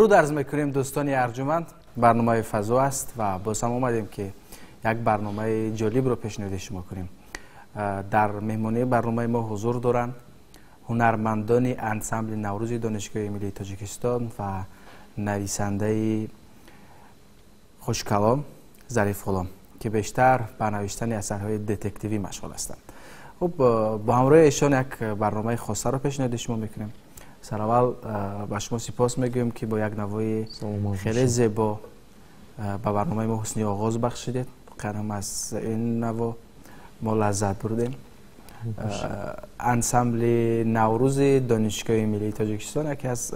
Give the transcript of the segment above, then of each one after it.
Дуруд арз мекунем, дӯстони арҷуманд. Барномаи «Фазо» аст ва боз ҳам омадем, ки як барномаи ҷолибро пешниҳоди шумо кунем. Дар меҳмонии барномаи мо ҳузур доранд ҳунармандони ансамбли «Наврӯзи» Донишгоҳи миллии Тоҷикистон ва нависандаи хушкалом Зариф Ғулом, ки бештар ба навиштани асарҳои детективӣ машғул ҳастанд. Хуб, бо ҳамроҳи эшон як барномаи хосаро пешниҳоди шумо мекунем. Сараввал ба шумо сипос мегӯем, ки бо як навои хеле зебо ба барномаи мо ҳусни оғоз бахшидед. Воқеан ҳам аз ин наво мо лаззат бурдем. Ансамбли «Наврӯзи» Донишгоҳи миллии Тоҷикистон яке аз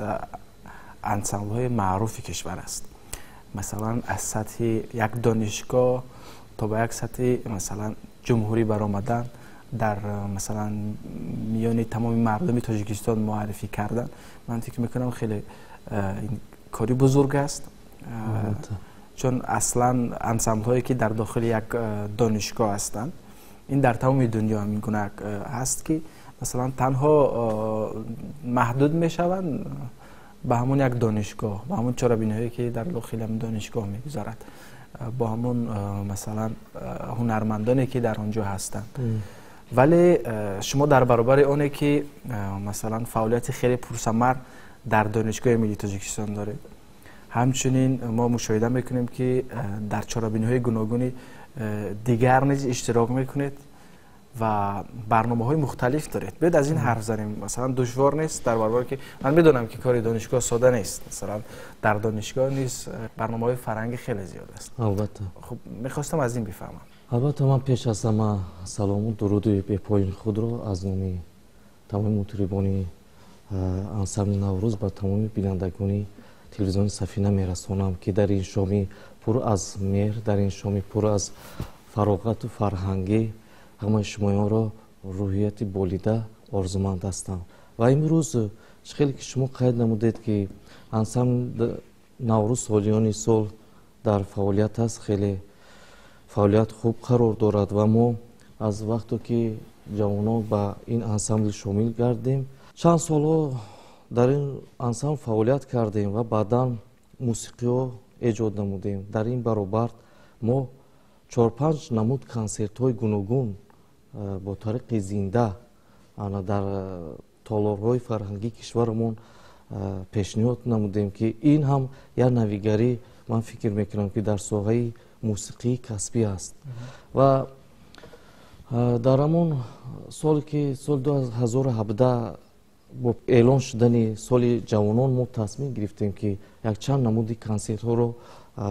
ансамблҳои маъруфи кишвар аст. Масалан, аз сатҳи як донишгоҳ то ба як сатҳи, масалан, ҷумҳурӣ баромадан, дар, масалан, миёни тамоми мардуми Тоҷикистон муаррифӣ кардан, ман фикр мекунам, хеле кори бузург аст, чун аслан ансамблҳое, ки дар дохили як донишгоҳ ҳастанд, ин дар тамоми дунё ҳамин гуна ҳаст, ки масалан танҳо маҳдуд мешаванд ба ҳамон як донишгоҳ, ба ҳамон чорабиниҳое, ки дар дохили ҳамин донишгоҳ мегузарад, бо ҳамон, масалан, ҳунармандоне, ки дар он ҷо ҳастанд. Вале шумо дар баробари оне, ки, масалан, фаъолияти хеле пурсамар дар Донишгоҳи миллии Тоҷикистон доред, ҳамчунин мо мушоҳида мекунем, ки дар чорабиниҳои гуногуни дигар низ иштирок мекунед ва барномаҳои мухталиф доред. Биёед, аз ин ҳарф занем. Масалан, душвор нест, дар баробаре ки ман медонам, ки кори донишгоҳ сода нест, масалан, дар донишгоҳ низ барномаҳои фарҳангӣ хеле зиёд аст? Албатта. Хуб, мехостам аз ин бифаҳмам. Албатта, ман пеш аз ҳама салому дуруди бепоёни худро аз номи тамоми мутрибони ансамбли «Наврӯз» ба тамоми бинандагони телевизиони «Сафина» мерасонам, ки дар ин шоми пур аз меҳр, дар ин шоми пур аз фароғату фарҳангӣ ҳамаи шумоёнро рӯҳияти болида орзуманд ҳастам. Ва имрӯз, чӣ хеле ки шумо қайд намудед, ки ансамбли «Наврӯз» солиёни сол дар фаъолият аст, хеле фаъолият хуб қарор дорад. Ва мо аз вақто ки ҷавонон ба ин ансамбл шомил гардем, чанд солҳо дар ин ансамбл фаъолият кардем ва баъдан мусиқиҳо эҷод намудем. Дар ин баробар мо чор-панҷ намуд консертҳои гуногун бо тариқи зинда ана дар толорҳои фарҳангии кишварамон пешниҳод намудем, ки ин ҳам як навигарӣ, ман фикр мекунам, ки дар соҳаи мусиқии касбӣ аст. Ва дар ҳамон соле, ки соли 2017 бо эълон шудани соли ҷавонон, мо тасмим гирифтем, ки якчанд намуди консертҳоро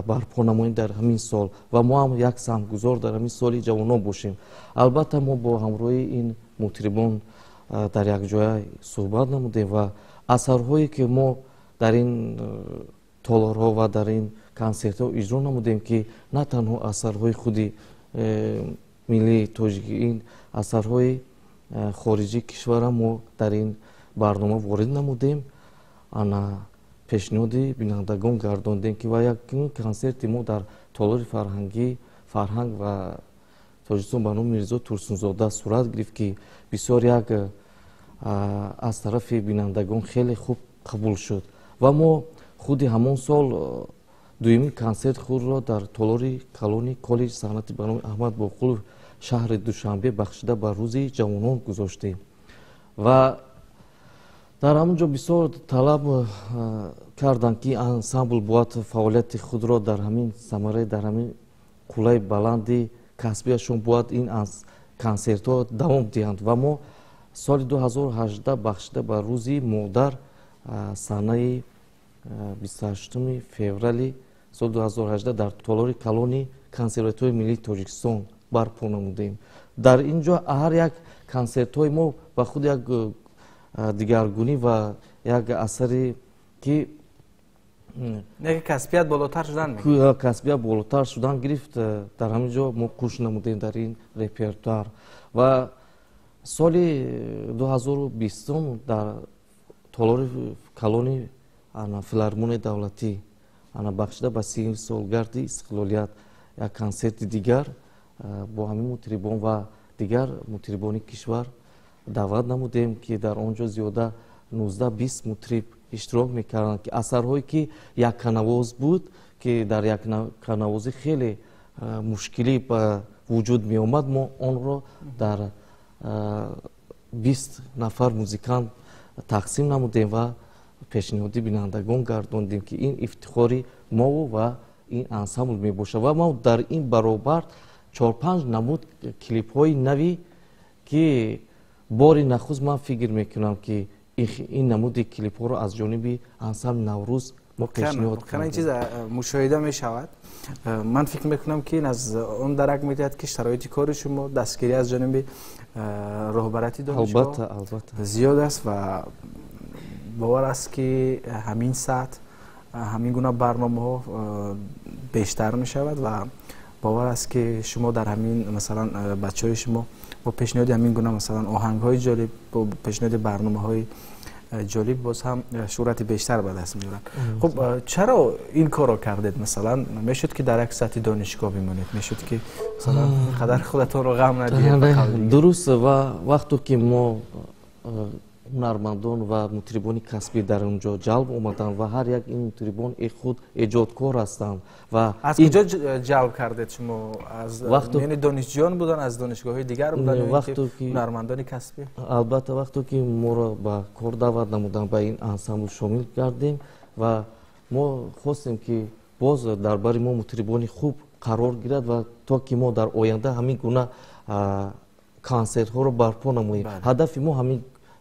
барпо намоем дар ҳамин сол ва мо ҳам як саҳмгузор дар ҳамин соли ҷавонон бошем. Албатта, мо бо ҳамроҳии ин мутрибон дар якҷоя суҳбат намудем ва асарҳое, ки мо дар ин толорҳо ва дар ин консертҳо иҷро намудем, ки на танҳо асарҳои худи миллии тоҷикӣ, ин асарҳои хориҷии кишварам мо дар ин барнома ворид намудем, ана пешниҳоди бинандагон гардондем, ки ва якум консерти мо дар толори фарҳангӣ «Фарҳанг ва Тоҷикистон» ба номи Мирзо Турсунзода сурат гирифт, ки бисёр як аз тарафи бинандагон хеле хуб қабул шуд. Ва мо худи ҳамон сол дуюмин консерти худро дар толори калони коллеҷи санъати ба номи Аҳмад Боқулов шаҳри Душанбе бахшида ба Рӯзи ҷавонон гузоштем. Ва дар ҳамон ҷо бисёр талаб карданд, ки ансамбл бояд фаъолияти худро дар ҳамин самараи, дар ҳамин қуллаи баланди касбиашон бояд ин консертҳо давом диҳанд. Ва мо соли 2018 бахшида ба Рӯзи модар, санаи 28 феврали соли 2018 дар толори калони Консерваторияи миллии Тоҷикистон барпо намудем. Дар ин ҷо ҳар як консертҳои мо ба худ як дигаргунӣ ва як асаре ки Касбият болотар шудан. Касбият болотар шудан гирифт. Дар ҳамин ҷо мо кӯш намудем дар ин репертуар. Ва соли 2020 дар толори калони Филармонияи давлатӣ, ана бахшида ба 30 солгарди истиқлолият, як консерти дигар бо ҳамин мутрибон ва дигар мутрибони кишвар даъват намудем, ки дар он ҷо зиёда 19-20 мутриб иштирок мекарданд, ки асарҳое ки якканавоз буд, ки дар якканавозӣ хеле мушкилӣ ба вуҷуд меомад, мо онро дар 20 нафар музикант тақсим намудем ва пешниҳоди бинандагон гардондем, ки ин ифтихори мову ва ин ансамбл мебошад. Ва мо дар ин баробар 4-5 намуд клипҳои навӣ, ки бори нахуст ман фикр мекунам, ки ин намуди клипҳоро аз ҷониби ансамбли Наврӯз мо пешниҳод кардем. Ин чиз мушоҳида мешавад. Ман фикр мекунам, ки ин аз он дарак медиҳад, ки шароити кори шумо, дастгирӣ аз ҷониби роҳбарияти донишгоҳ албатта зиёд аст ва бовар аст, ки ҳамин сатҳ, ҳамин гуна барномаҳо бештар мешавад ва бовар аст, ки шумо дар ҳамин, масалан, бачаҳои шумо бо пешниҳоди ҳамин гуна, масалан, оҳангҳои ҷолиб, бо пешниҳоди барномаҳои ҷолиб боз ҳам шӯҳрати бештар ба даст меоранд. Хуб, чаро ин корро кардед? Масалан, мешуд, ки дар як сатҳи донишгоҳ бимонед, мешуд, ки масалан қадар худатонро ғам надиҳед. Дуруст. Ва вақто ки мо ҳунармандон ва мутрибони касбӣ дар он ҷо ҷалб омаданд ва ҳар як ин мутрибон худ эҷодкор ҳастанд. Ва аз куҷо ҷалб кардед шумо? Аз миёни донишҷӯён буданд, аз донишгоҳҳои дигар буданд, ҳунармандони касбӣ? Албатта, вақто ки моро ба кор даъват намуданд, ба ин ансамбл шомил гардем ва мо хостем, ки боз дар бари мо мутрибони хуб қарор гирад ва то ки мо дар оянда ҳамин гуна консертҳоро барпо намоем. Ҳадафи мо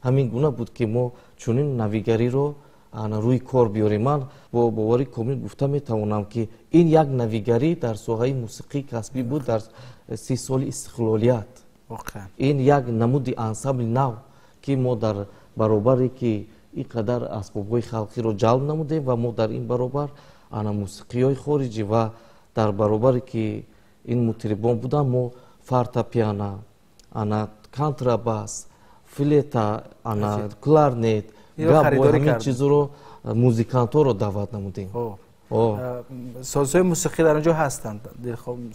ҳамин гуна буд, ки мо чунин навигариро рӯи кор биёрем. Ман бо боварӣ комил гуфта метавонам, ки ин як навигарӣ дар соҳаи мусиқии касбӣ буд дар 30 соли истиқлолият. Ин як намуди ансамбли нав, ки мо дар баробаре ки ин қадар асбобҳои халқиро ҷалб намудем ва мо дар ин баробар ана мусиқиҳои хориҷӣ ва дар баробаре ки ин мутрибон буданд, мо фортепиано, ана контрабас, флета, ана кларнет, габо, ҳамин чизро музикантҳоро даъват намудем. Созҳои мусиқӣ дар он ҷо ҳастанд?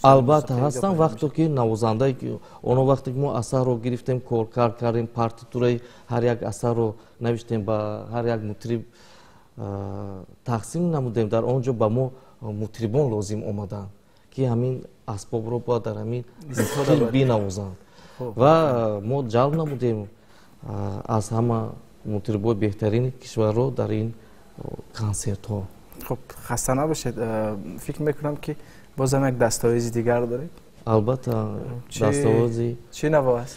Албатта ҳастанд. Вақто ки навозандаи оно, вақте ки мо асарро гирифтем, коркард кардем, партитураи ҳар як асарро навиштем, ба ҳар як мутриб тақсим намудем, дар он ҷо ба мо мутрибон лозим омаданд, ки ҳамин асбобро бояд дар ҳамин мусиқӣ бинавозанд. Ва мо ҷалб намудем аз ҳама мутрибои беҳтарини кишварро дар ин консертҳо. Хуб, хаста набошед. Фикр мекунам, ки бозам як дастовези дигар доред. Албатта, дастовези чӣ наво аст?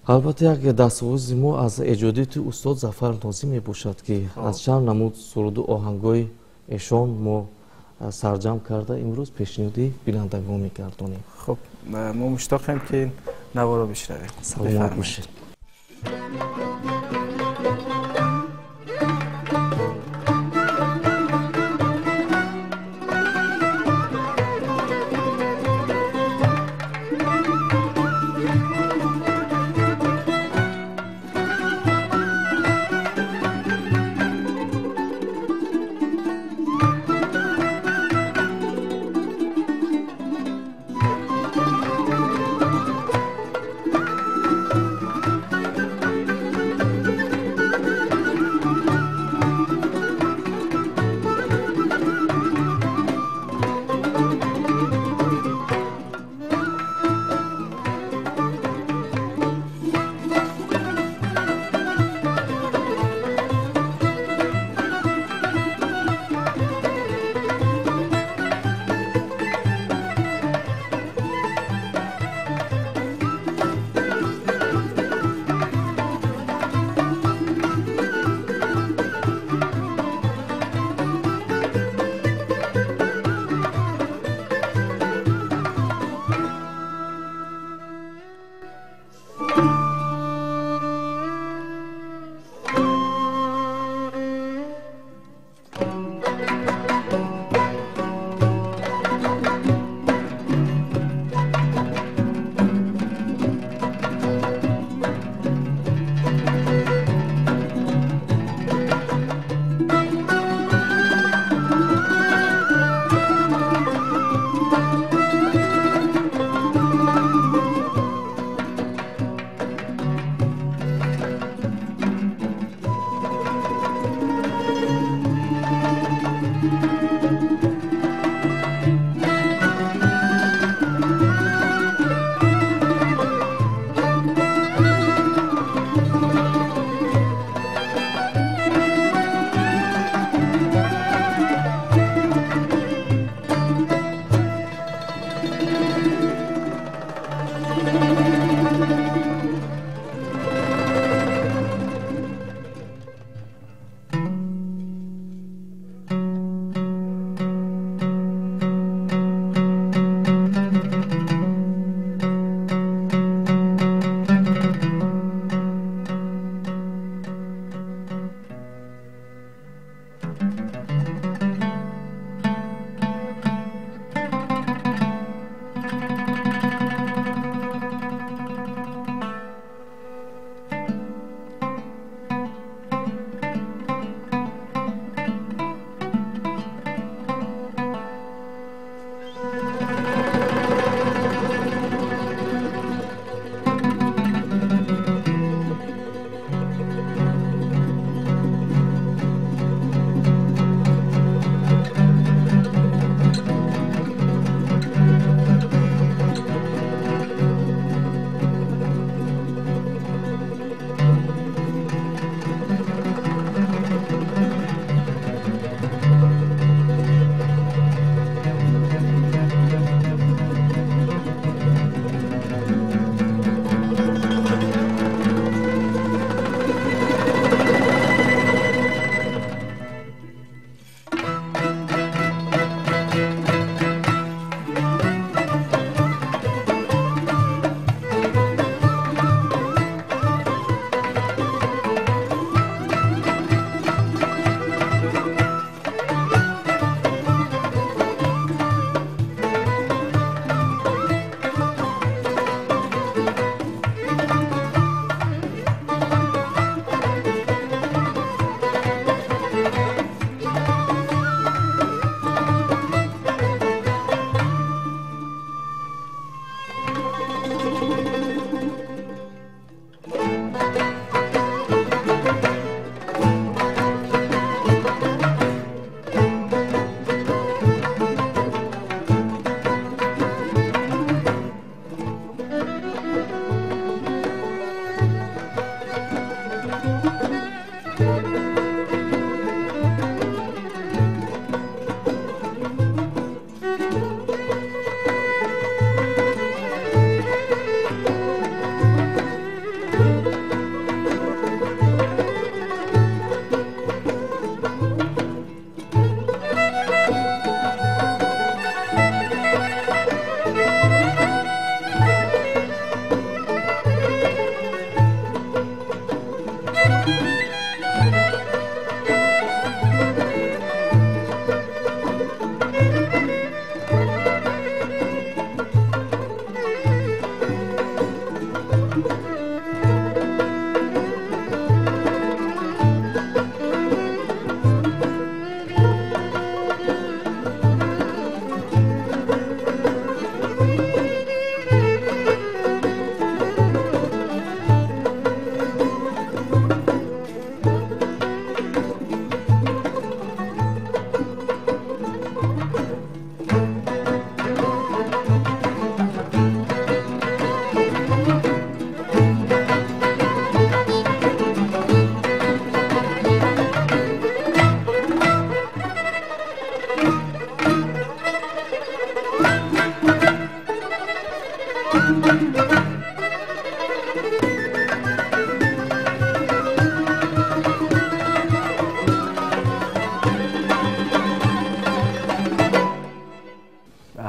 Албатта, як дастовези мо аз эҷодиёти устод Зафар Нозим мебошад, ки аз чанд намуд суруду оҳангҳои эшон мо сарҷамъ карда имрӯз пешниҳоди бинандагон мегардонем. Хуб, мо муштоқем, ки наворо бишнавем. Саломат бошед.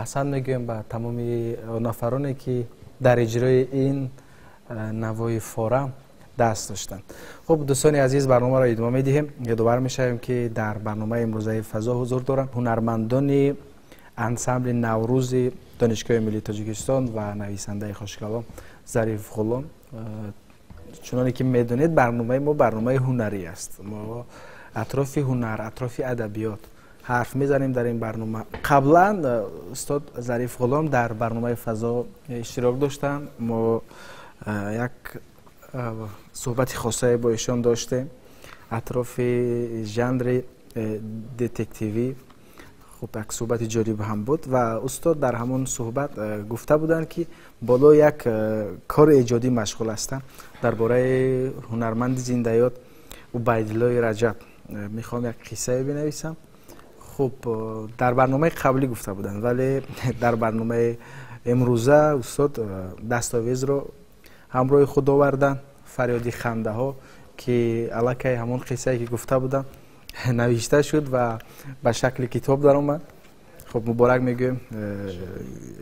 Аҳсан мегӯем ба тамоми нафароне ки дар иҷрои ин навои форам даст доштанд. Хуб, дӯстони азиз, барномаро идома медиҳем. Ёдовар мешавем, ки дар барномаи имрӯзаи фазо ҳузур доранд ҳунармандони ансамбли Наврӯзи Донишгоҳи миллии Тоҷикистон ва нависандаи хушкалом Зариф Ғулом. Чуноне ки медонед, барномаи мо барномаи ҳунарӣ аст. Мо атрофи ҳунар, атрофи адабиёт ҳарф мезанем дар ин барнома. Қаблан устод Зариф Ғулом дар барномаи фазо иштирок доштанд. Мо як суҳбати хосае бо эшон доштем атрофи жанри детективӣ. Хуб, як суҳбати ҷолиб ҳам буд ва устод дар ҳамон суҳбат гуфта буданд, ки боло як кори эҷодӣ машғул ҳастам дар бораи ҳунарманди зиндаёд Убайдуллои Раҷаб. Мехоҳам як қиссае бинависам. Хуб, дар барномаи қаблӣ гуфта буданд, вале дар барномаи имрӯза устод дастовезро ҳамроҳи худ оварданд, фарёди хандаҳо, ки аллакай ҳамон қиссае ки гуфта будам навишта шуд ва ба шакли китоб даромад. Хуб, муборак мегӯем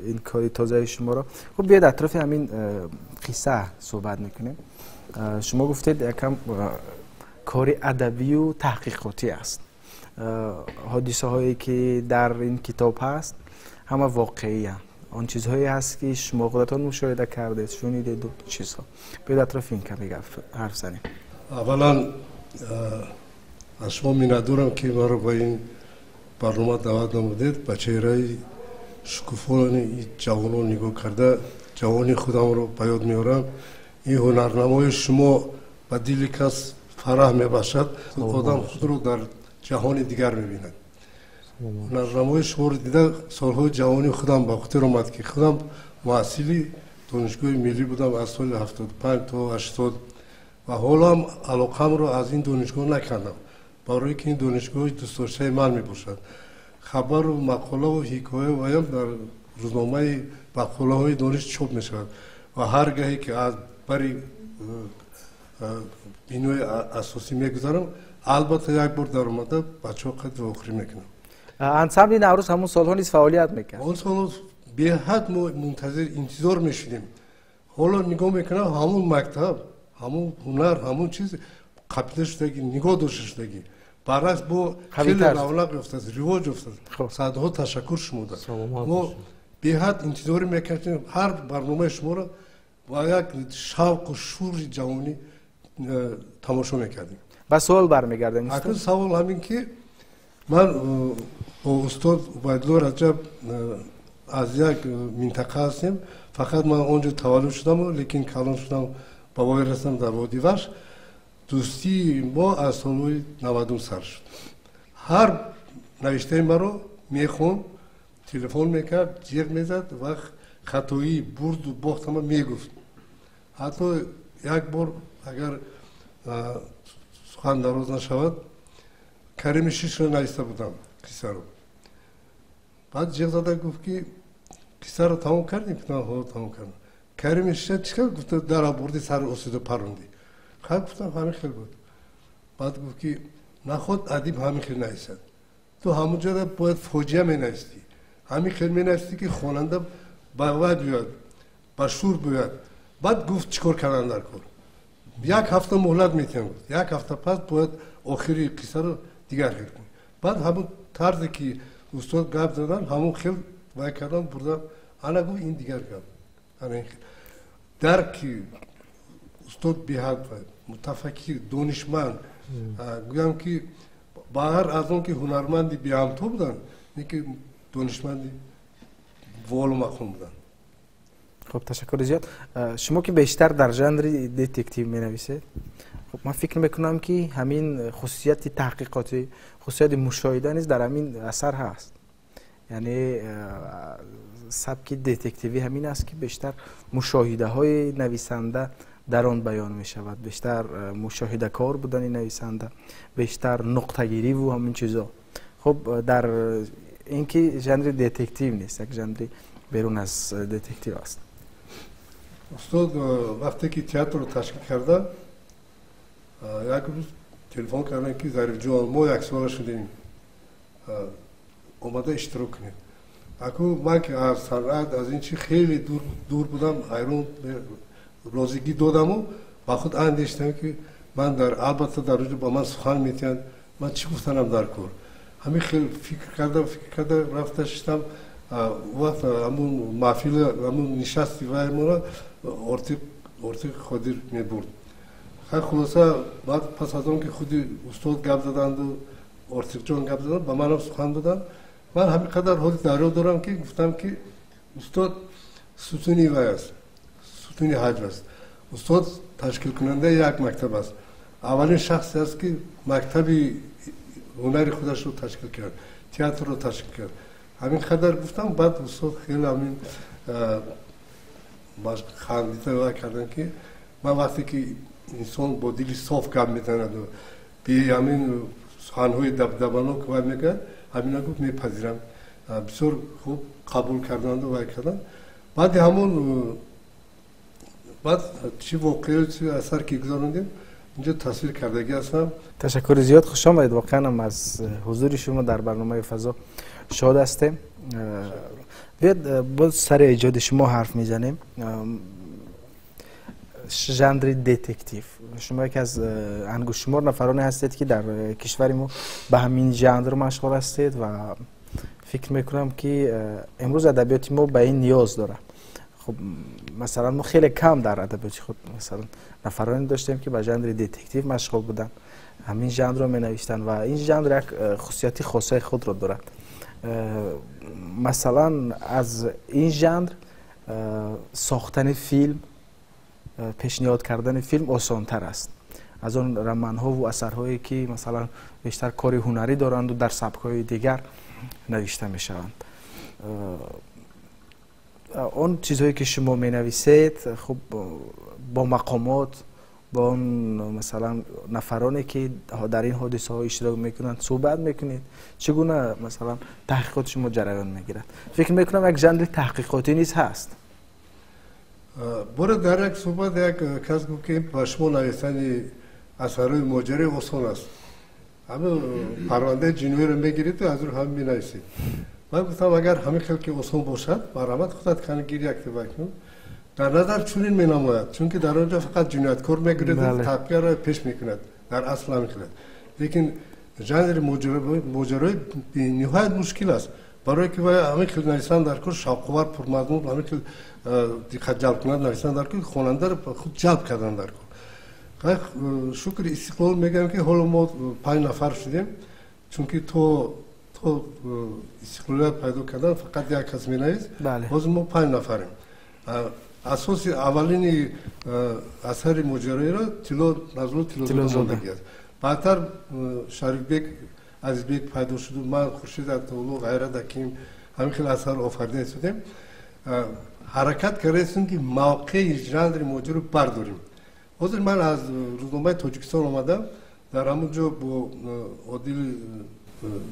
ин кори тозаи шуморо. Хуб, биёед атрофи ҳамин қисса суҳбат мекунем. Шумо гуфтед, якам кори адабию таҳқиқотӣ аст. Ҳодисаҳое ки дар ин китоб ҳаст, ҳама воқеиянд, он чизҳое ҳаст, ки шумо худатон мушоҳида кардед, шунидеду чизҳо. Биёед атрофи ин каме ҳарф занем. Аввалан, аз шумо миннатдорам, ки маро ба ин барнома даъват намудед. Ба чеҳраи шукуфони ҷавонон нигоҳ карда, ҷавони худамро ба ёд меорам. Ин ҳунарнамои шумо ба дили кас фараҳ мебахшад, одам худро дар ҷаҳони дигар мебинад. Ҳунарнамои шуморо дида, солҳои ҷавонии худам ба хотир омад, ки худам муҳассили Донишгоҳи миллӣ будам аз соли 75 то 80 ва ҳоло ҳам алоқамро аз ин донишгоҳ накардам, барое ки ин донишгоҳи дӯстдоштаи ман мебошад. Хабару мақолаву ҳикоя ваям дар рӯзномаи мақолаҳои дониш чоп мешавад ва ҳар гаҳе ки аз бари бинои асосӣ мегузарам, албатта як бор даромада бачаҳо қад вохӯрӣ мекунам. Ансамбли Наврӯз ҳамон солҳо низ фаъолият мекард? Он солҳо беҳад мо мунтазир, интизор мешудем. Ҳоло нигоҳ мекунам, ҳамон мактаб, ҳамон ҳунар, ҳамон чиз қапида шудагӣ, нигоҳ дошта шудагӣ, баръакс, бо хеле равнақ ёфтааст, ривоҷ ёфтааст. Садҳо ташаккур шумода. Мо беҳад интизорӣ мекардем, ҳар барномаи шуморо ба як шавқу шури ҷавонӣ тамошо мекардем. Ба суол бармегардем. Акнун савол ҳамин, ки ман бо устод Убайдулло Раҷаб аз як минтақа ҳастем. Фақат ман он ҷо таваллуд шудаму, лекин калон шудам, ба воя расидам дар Водии Вахш. Дӯстии мо аз солҳои 90-ум сар шуд. Ҳар навиштаи маро мехонд, телефон мекард, ҷеғ мезад ва хатоӣ, бурду бохтама мегуфт. Ҳатто як бор, агар сухан дароз нашавад, Карими Шишро нависта будам, қиссаро. Баъд ҷеғ зада гуфт, ки қиссаро тамом кардем? Гуфтам: ҳо, тамом кардам. Карими Шиша чӣ хел гуфта, дара бурди, сари осиду парондӣ? Хай, гуфтам, ҳамин хел буд. Баъд гуфт, ки наход адиб ҳамин хел нависад, ту ҳамон ҷода бояд фоҷиа менавистӣ, ҳамин хел менавистӣ, ки хонанда ба вай биёяд, ба шур биёяд. Баъд гуфт, чӣ кор кардан дар кор, як ҳафта муҳлат метиҳам, гуфт, як ҳафта пас бояд охири қиссаро дигар хел кунӣ. Баъд ҳамон тарзе ки устод гап задан, ҳамон хел вай кардам, бурдам. Ана, гуфт, ин дигар гап. Ана ин хел дарки устод беҳад мутафаккир, донишманд. Гӯям, ки баҳар аз он ки ҳунарманди беҳамто буданд, лекин донишманди волу мақом буданд. Хуб, ташаккури зиёд. Шумо ки бештар дар жанри детектив менависед, хуб, ман фикр мекунам, ки ҳамин хусусияти таҳқиқотӣ, хусусияти мушоҳида низ дар ҳамин асар ҳаст. Яъне сабки детективӣ ҳамин аст, ки бештар мушоҳидаҳои нависанда дар он баён мешавад, бештар мушоҳидакор будани нависанда, бештар нуқтагириву ҳамин чизо. Хуб, дар ин ки жанри детектив нест, як жанри берун аз детектив аст. Устод вақте ки театрро ташкил карда, як рӯз телефон карданд, ки Зарифҷон, мо яксола шудем, омада иштирок кунед. Аку ман ки аз санъат, аз ин чи хеле дур будам, ҳайрон, розигӣ додаму ба худ андештам, ки ман дар албатта дар оҷо ба ман сухан метиҳанд, ман чӣ гуфтанам дар кор. Ҳамин хел фикр карда рафта шиштам. Вақт ҳамун маҳфил, ҳамун нишасти ваймона Ортиқ Қодир мебурд. Хай, хулоса, баъд пас аз он ки худи устод гап заданду Ортиқҷон гап заданд, ба манам сухан доданд. Ман ҳамин қадар ҳоли дарё дорам, ки гуфтам, ки устод сутуни вай аст, сутуни ҳаҷв аст, устод ташкилкунандаи як мактаб аст, аввалин шахсе аст, ки мактаби ҳунари худашро ташкил кард, театрро ташкил кард. Ҳамин қадар гуфтам. Баъд устод хеле ҳамин хандида вай карданд, ки ман вақте ки инсон бо дили соф гап мезанаду би ҳамин суханҳои дабдабанок вай мегӯяд, ҳамина гуфт, мепазирам. Бисёр хуб қабул карданду вай карданд. Баъди ҳамон баъд чӣ воқеа, чи асар ки гузарондем, инҷо тасвир кардагӣ ҳастам. Ташаккури зиёд, хуш омадед. Воқеан аз ҳузури шумо дар барномаи «Фазо» шод ҳастем. Биёед, боз сари эҷоди шумо ҳарф мезанем. Жанри детектив, шумо яке аз ангуштшумор нафароне ҳастед, ки дар кишвари мо ба ҳамин жанр машғул ҳастед, ва фикр мекунам, ки имрӯз адабиёти мо ба ин ниёз дорад. Хуб, масалан, мо хеле кам дар адабиёти худ, масалан, нафароне доштем, ки ба жанри детектив машғул буданд, ҳамин жанрро менавиштанд, ва ин жанр як хусусияти хосаи худро дорад. Масалан, аз ин жанр сохтани филм, пешниҳод кардани филм осонтар аст аз он романҳову асарҳое, ки, масалан, бештар кори ҳунарӣ доранду дар сабкҳои дигар навишта мешаванд. Он чизҳое, ки шумо менависед, хуб, бо мақомот, бо он, масалан, нафароне, ки дар ин ҳодисаҳо иштирок мекунанд, суҳбат мекунед? Чӣ гуна, масалан, таҳқиқоти шумо ҷараён мегирад? Фикр мекунам, як жанри таҳқиқотӣ низ ҳаст. Боре дар як суҳбат як кас гуфт, ки ба шумо нависани асарҳои моҷароӣ осон аст, ҳамин парвандаи ҷиноиро мегиред, аз рӯ ҳам менависед. Ман гуфтам, агар ҳамин хел ки осон бошад, марҳамат, худат кани гир, якта кун. Дар назар чунин менамояд, чунки дар он ҷо фақат ҷинояткор мегирад, таҳқиқро пеш мекунад. Дар асл ҳамин хел аст, лекин жанри моҷароӣ бениҳоят мушкил аст, барое ки вай ҳамин хел нависан дар кор, шавқовар, пурмазмун, ҳамин хел диққат ҷалб кунад нависан дар кор, хонандаро худ ҷалб кардан дар кор. Шукри истиқлол мегӯям, ки ҳоло мо 5 нафар шудем, чунки то истиқлолият пайдо кардан фақат як кас менавист. Ҳозир мо 5 нафарем. Асоси аввалини асари моҷароиро Тилло Назрулло Тиллозода мондагӣ аст. Баъдтар Шарифбек Азизбек пайдо шуду, ман, Хуршид Атоулло, Ғайрат Аким, ҳамин хел асар офарида истодем. Ҳаракат кардаистем, ки мавқеи жанри моҷаро бардорем. Ҳозир ман аз рӯзномаи Тоҷикистон омадам, дар ҳамон ҷо бо Одили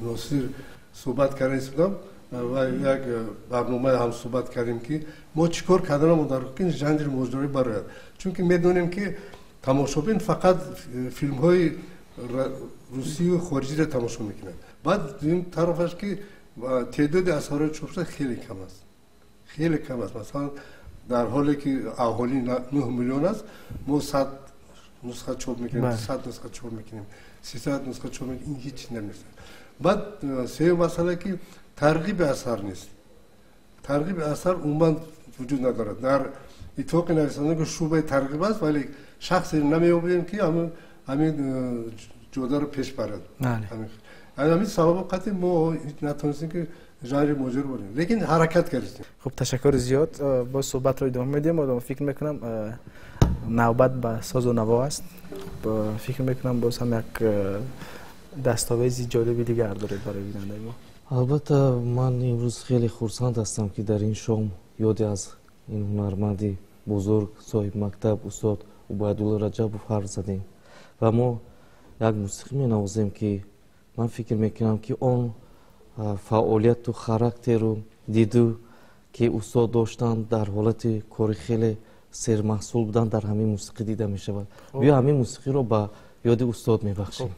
Носир суҳбат карда истодам ва як барномаи ҳам суҳбат кардем, ки мо чӣ кор карданамо дар ки жанри моҷароӣ барояд, чунки медонем, ки тамошобин фақат филмҳои русию хориҷиро тамошо мекунад. Баъд дуюм тарафаш, ки теъдоди асарҳои чопшуда хеле кам аст, хеле кам аст. Масалан, дар ҳоле ки аҳолӣ 9 миллион аст, мо 100 нусха чоп мекунем, 100 нусха чоп мекунем, 300 нусха чоп мекунем, ин ҳеҷ намешавад. Баъд сеюм масъала, ки тарғиби асар нест, тарғиби асар умуман вуҷуд надорад. Дар Иттифоқи нависандагон шӯъбаи тарғиб аст, вале шахсе намеёбем, ки ҳамин ҷодаро пеш барад. Ҳамин сабабо қатъи мо натонистем, ки жанри моҷаро борем, лекин ҳаракат кардем. Хуб, ташаккури зиёд. Боз суҳбатро идома медиҳем. Фикр мекунам, навбат ба созу наво аст. Фикр мекунам, боз ҳам як дастовези ҷолиби дигар доред барои бинандаи мо. Албатта, ман имрӯз хеле хурсанд ҳастам, ки дар ин шом ёде аз ин ҳунарманди бузург, соҳибмактаб, устод Убайдулло Раҷабов ҳарф задем ва мо як мусиқӣ менавозем, ки ман фикр мекунам, ки он фаъолияту характеру диду, ки устод доштанд, дар ҳолати кори хеле сермаҳсул буданд, дар ҳамин мусиқӣ дида мешавад. Биё, ҳамин мусиқиро ба ёди устод мебахшем.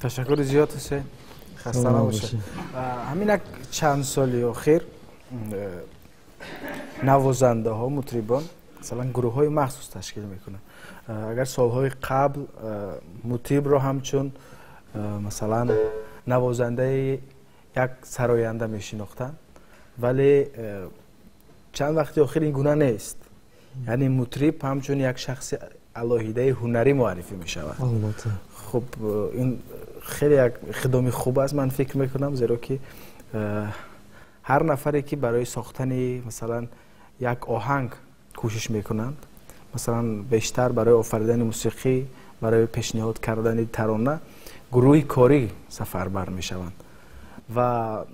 Ташаккури зиёд, Ҳусейн, хаста набошед. Ҳамин як чанд соли охир навозандаҳо, мутрибон масалан гурӯҳҳои махсус ташкил мекунанд. Агар солҳои қабл мутрибро ҳамчун масалан навозандаи як сароянда мешинохтанд, вале чанд вақти охир ин гуна нест. Яъне мутриб ҳамчун як шахси алоҳидаи ҳунарӣ муаррифӣ мешавад. Хуб, ин хеле як иқдоми хуб аст, ман фикр мекунам, зеро ки ҳар нафаре ки барои сохтани масалан як оҳанг кӯшиш мекунанд, масалан бештар барои офаридани мусиқӣ, барои пешниҳод кардани тарона гурӯҳи корӣ сафарбар мешаванд ва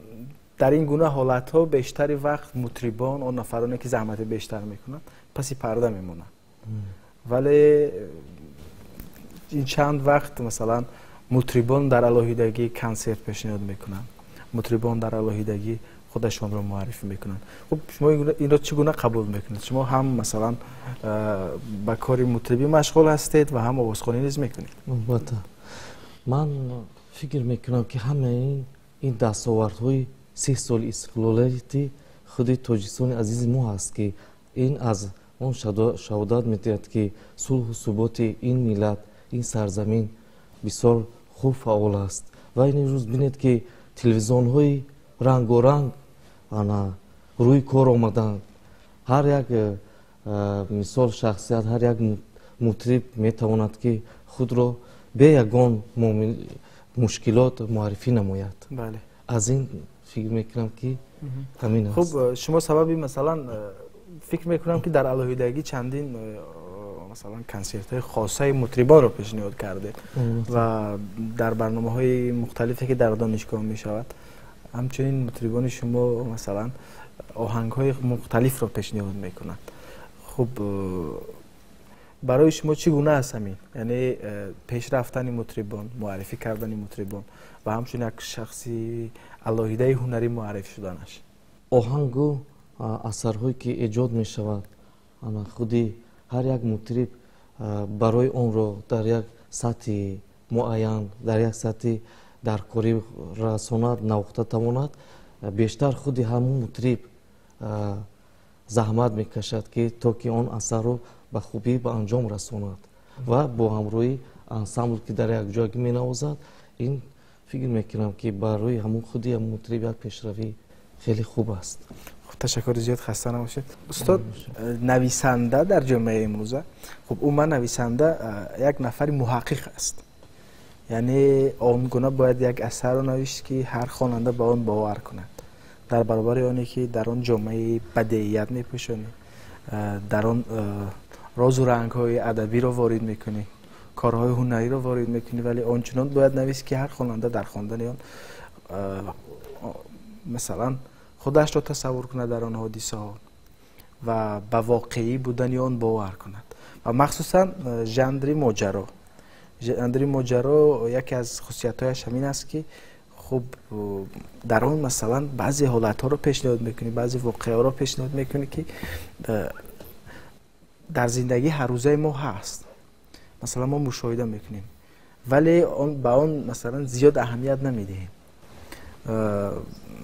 дар ин гуна ҳолатҳо бештари вақт мутрибон, он нафароне ки заҳмати бештар мекунанд, паси парда мемонанд. Вале ин чанд вақт масалан мутрибон дар алоҳидагӣ консерт пешниҳод мекунанд, мутрибон дар алоҳидагӣ худашонро муаррифӣ мекунанд. Хуб, шумо инро чӣ гуна қабул мекунед? Шумо ҳам масалан ба кори мутрибӣ машғул ҳастед ва ҳам овозхонӣ низ мекунед. Албатта, ман фикр мекунам, ки ҳамаи ин дастовардҳои 30 соли истиқлолияти худи Тоҷикистони азизи мо ҳаст, ки ин аз он шаҳодат медиҳад, ки сулҳу суботи ин миллат, ин сарзамин бисёр хуб фаъол аст. Ва ин рӯз бинед, ки телевизионҳои рангоранг рӯи кор омаданд. Ҳар як мисол шахсият, ҳар як мутриб метавонад, ки худро бе ягон мушкилот муаррифӣ намояд. Аз ин фикр мекунам, ки ҳамин аст. Хуб, шумо сабаби масалан фикр мекунам, ки дар алоҳидагӣ чандин масалан консертҳои хосаи мутрибонро пешниҳод кардед ва дар барномаҳои мухталифе ки дар донишгоҳ мешавад, ҳамчунин мутрибони шумо масалан оҳангҳои мухталифро пешниҳод мекунанд. Хуб, барои шумо чӣ гуна аст ҳамин, яъне пешрафтани мутрибон, муаррифӣ кардани мутрибон ва ҳамчун як шахси алоҳидаи ҳунарӣ муаррифӣ шуданаш? Оҳангу асарҳое ки эҷод мешавад, худи ҳар як мутриб барои онро дар як сатҳи муайян, дар як сатҳи даркорӣ расонад, навохта тавонад, бештар худи ҳамун мутриб заҳмат мекашад, ки то ки он асарро ба хубӣ ба анҷом расонад ва бо ҳамроҳи ансамбл, ки дар якҷоягӣ менавозад. Ин фикр мекунам, ки барои ҳамун худи мутриб як пешравӣ хеле хуб аст. Ташаккури зиёд, хаста набошед, устод. Нависанда дар ҷомеаи имрӯза, хуб, умуман нависанда як нафари муҳаққиқ аст, яъне он гуна бояд як асарро навишт, ки ҳар хонанда ба он бовар кунад, дар баробари оне ки дар он ҷомеаи бадеият мепӯшонӣ, дар он розу рангҳои адабиро ворид мекунӣ, корҳои ҳунариро ворид мекунӣ, вале ончунон бояд навист, ки ҳар хонанда дар хондани он масалан худашро тасаввур кунад дар он ҳодисаҳо ва ба воқеӣ будани он бовар кунад. Ва махсусан жанри моҷаро. Жанри моҷаро яке аз хусусиятҳояш ҳамин аст, ки хуб, дар он масалан баъзе ҳолатҳоро пешниҳод мекунӣ, баъзе воқеаҳоро пешниҳод мекунӣ, ки дар зиндагии ҳаррӯзаи мо ҳаст, масалан мо мушоҳида мекунем, вале ба он масалан зиёд аҳамият намедиҳем.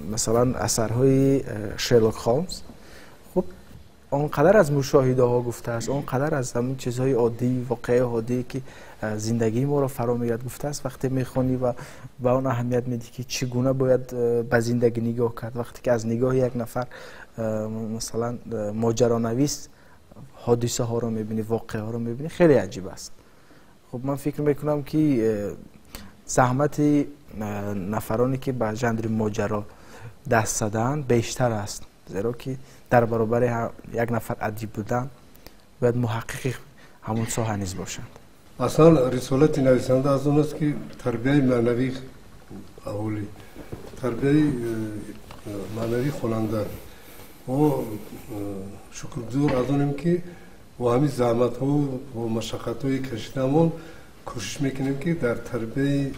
Масалан асарҳои Шерлок Холмс, хуб, он қадар аз мушоҳидаҳо гуфтааст, он қадар аз ҳамин чизҳои оддӣ, воқеаи оддие, ки зиндагии моро фаро мегирад, гуфтааст. Вақте мехонӣ ва ба он аҳамият медиҳӣ, ки чӣ гуна бояд ба зиндагӣ нигоҳ кард, вақте ки аз нигоҳи як нафар масалан моҷаронавис ҳодисаҳоро мебинӣ, воқеаҳоро мебинӣ, хеле аҷиб аст. Хуб, ман фикр мекунам, ки заҳмати нафароне, ки ба жанри моҷаро даст задаанд, бештар аст, зеро ки дар баробари як нафар адиб будан бояд муҳаққиқи ҳамон соҳа низ бошанд. Аслан рисолати нависанда аз он аст, ки тарбияи маънавии аҳолӣ, тарбияи маънавии хонанда. Мо шукргузор аз онем, ки бо ҳамин заҳматҳо, бо машаққатҳои кашидаамон кӯшиш мекунем, ки дар тарбияи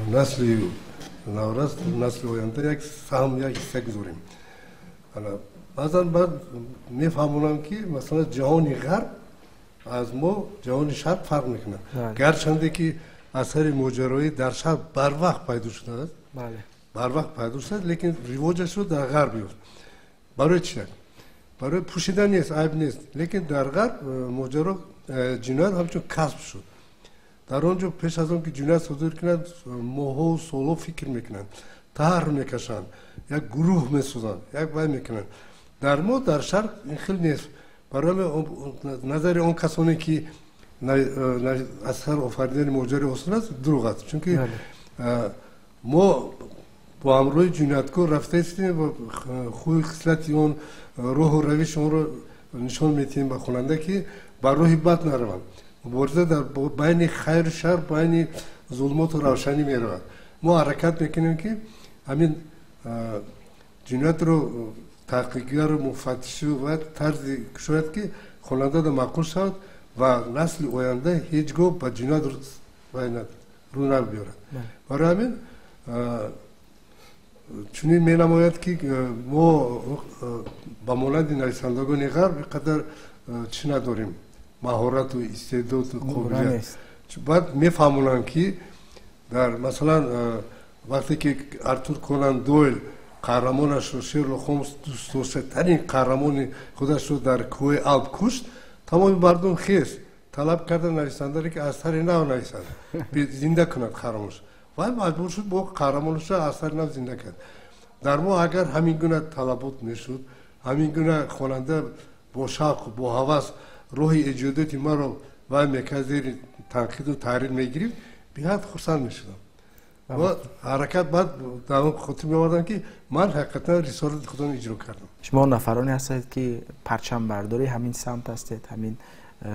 насли наврас, насли оянда як саҳм, як ҳисса гузорем. Баъзан баъд мефаҳмонам, ки масалан ҷаҳони ғарб аз мо, ҷаҳони шарқ фарқ мекунад, гарчанде ки асари моҷароӣ дар шарқ барвақт пайдо шудааст, барвақт пайдо шудааст, лекин ривоҷашро дар ғарб ёфт. Барои чи? Барои пӯшида нест, айб нест, лекин дар ғарб моҷаро ҷиноят ҳамчун касб шуд. Дар он ҷо пеш аз он ки ҷиноят содир кунанд, моҳҳову солҳо фикр мекунанд, таҳр мекашанд, як гурӯҳ месозанд, як вай мекунанд. Дар мо, дар шарқ, ин хел нест. Барои назари он касоне ки асар офаридани моҷарои осон аст, дурӯғ аст, чунки мо бо ҳамроҳи ҷинояткор рафта истем ва хӯи хислати он, роҳу равиши онро нишон медиҳем ба хонанда, ки ба роҳи бад нараванд. Мубориза дар байни хайру шар, байни зулмоту равшанӣ меравад. Мо ҳаракат мекунем, ки ҳамин ҷиноятро таҳқиқгару муфаттишу ва тарзи кушояд, ки хонандада маъқул шавад ва насли оянда ҳеҷ гоҳ ба ҷиноят рӯ набиёрад. Барои ҳамин чунин менамояд, ки мо ба монанди нависандагони ғарб ин қадар чӣ надорем, маҳорату истеъдоду қобилият. Баъд мефаҳмонанд, ки дар масалан, вақте ки Артур Конан Дойл қаҳрамонашро, Шерлок Холмс, дӯстдоштатарин қаҳрамони худашро дар кӯҳи Алп кушт, тамоми мардум хез талаб карда нависандаре, ки аз сари нав нависад, зинда кунад қаҳрамонаш. Вай маҷбур шуд, бо қаҳрамонашро аз сари нав зинда кард. Дар мо агар ҳамин гуна талабот мешуд, ҳамин гуна хонанда бо шавқу бо ҳавас роҳи эҷодиёти маро вай мекард, зери танқиду таҳрир мегирифт, беҳад хурсанд мешудам ва ҳаракат баъд дар он хотир меовардам, ки ман ҳақиқатан рисолати худро иҷро кардам. Шумо нафароне ҳастед, ки парчамбардори ҳамин самт ҳастед, ҳамин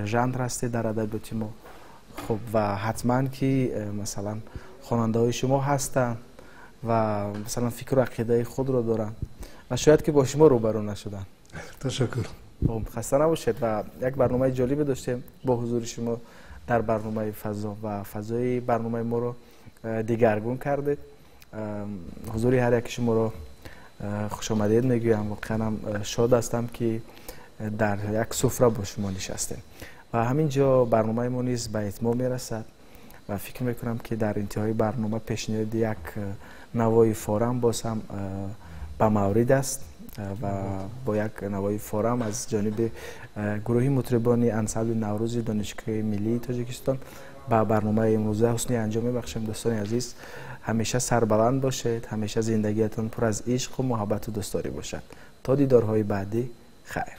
жанр ҳастед дар адабиёти мо. Хуб, ва ҳатман ки масалан хонандаҳои шумо ҳастанд ва масалан фикру ақидаи худро доранд ва шояд ки бо шумо рӯбарӯ нашуданд. Ташаккур. Хаста набошед. Ва як барномаи ҷолибе доштем бо ҳузури шумо дар барномаи «Фазо» ва фазои барномаи моро дигаргун кардед. Ҳузури ҳар яки шуморо хушомадед мегӯям. Воқеан шод ҳастам, ки дар як суфра бо шумо нишастем. Ва ҳамин ҷо барномаи мо низ ба итмом мерасад ва фикр мекунам, ки дар интиҳои барнома пешниҳоди як навои форам боз ҳам ба маврид аст ва бо як навои форам аз ҷониби гурӯҳи мутрибони ансамбли Наврӯзи Донишгоҳи Миллии Тоҷикистон ба барномаи имрӯза ҳусни анҷом мебахшем. Дӯстони азиз, ҳамеша сарбаланд бошед, ҳамеша зиндагиятон пур аз ишқу муҳаббату дӯстдорӣ бошад. То дидорҳои баъдӣ, хайр.